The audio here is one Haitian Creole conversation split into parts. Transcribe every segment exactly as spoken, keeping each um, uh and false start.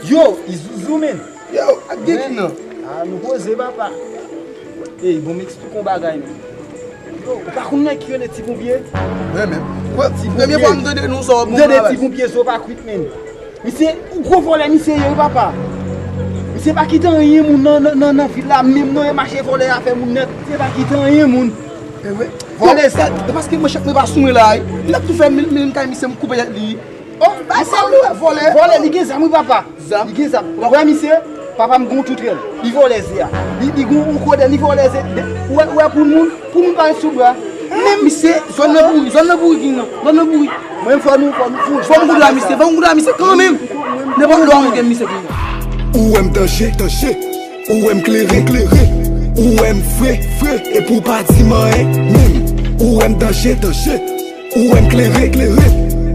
Yo, Izuzu, men. Yo, ak gen ki nan? Ah, nou poze, papa. Ey, bon, m eksplike yon bagay, men. Yo, ou pa konn nèg ki rele Ti Ponpye? Men, men. Ti Premye fwa m tande non sa w. M tande Ti Ponpye, so pa kwit, men. Misye, yon gwo vòlè misye ye, wi, papa. Misye pa kite anyen moun nan, nan, nan, nan vil la, menm non, e mache vòlè a fè moun nèt. Misye pa kite anyen moun. E vre? Vòlè sa. E paske mwen chèk mwen pa sou mwen la, wi. M t ap tou fè mil, mil kay misye, m koupe tèt li. Oh, bay sa, wi, vòlè. Vòlè, li gen zam, wi, papa. Zam? Li gen zam. Ou wè misye? Papa m gon toutrèl. Li vòlè ze a. Li, li gon yon kodè, li vòlè ze. Ou wè, ou wè pou moun, pou moun pa ret sou bra. Men misye, zòn nan pouri, zòn nan pouri, king nan. Zòn nan pouri. Mwen, fò nou, fò nou, fò nou. Fò m goud la, misye, fò m goud la, misye, kanmenm. Nenpòt lè w ap gen misye, king nan. Ou wè m danje, danje. Ou wè m klere, klere. Ou wè m fre, fre. Epi w pa di m anyen, menm. Ou wè m danje, danje. Ou wè m klere, klere.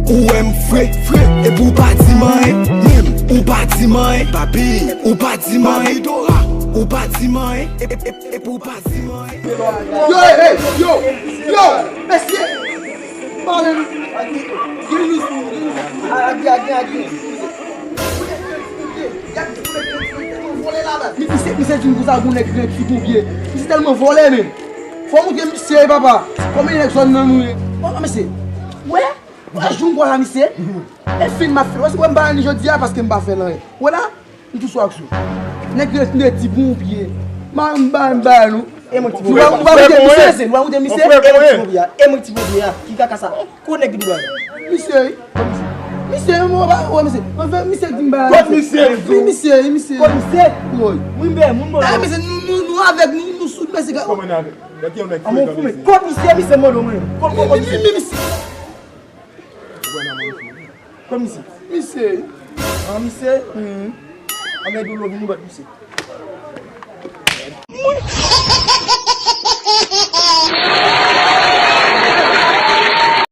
Ou wè m fre, fre. Epi w pa di m anyen, menm. Ou pa di m anyen, papi. Ou pa di m anyen, Dora. Ou pa di m anyen, e, e, e, epi w pa di m anyen. Yo, hey, hey, yo, yo, mesye. Pale nou. Gen nou sou, gen nou sou. Agi, agi, agi. Misye, misye di m konsa, gon nèg ki rele Ti Ponpye. Misye tèlman vòlè, men. Fò w montre misye, papa. Kòman nèg zòn nan nou ye? Papa, mesye. Wè, wè, jou m kwè la, misye. E fin m ap fè. Wè, si wè m pa ni jodi a, paske m pa fè l anyen. Wè la, m tou sou aksyon. Nèg rele Ti Ponpye. M ba, m ba, m ba nou. E mwen Ti Ponpye. Nou pa, nou pa moute misye, mesye. Nou pa moute misye. E mwen Ti Ponpye a. E mwen Ti Ponpye a. Ki kaka sa? Ko nèg ki di bagay? Misye, wi. Misye, mwen pa wè misye. Anfen, misye di m bagay. Kot misye? Wi, misye, wi, misye. Kot misye? Wi. Wi, men, moun bon. Ah, misye, nou, nou, nou avèk nou, nou sou, mesye. Kòman n avèk? Gade yon nèg frekan, mesye. Kot misye, misye, mwen, mwen. Kot, kot, kot misye? Misye. Kot misye? Misye. Ah, misye? Anmède w love nou bat misye.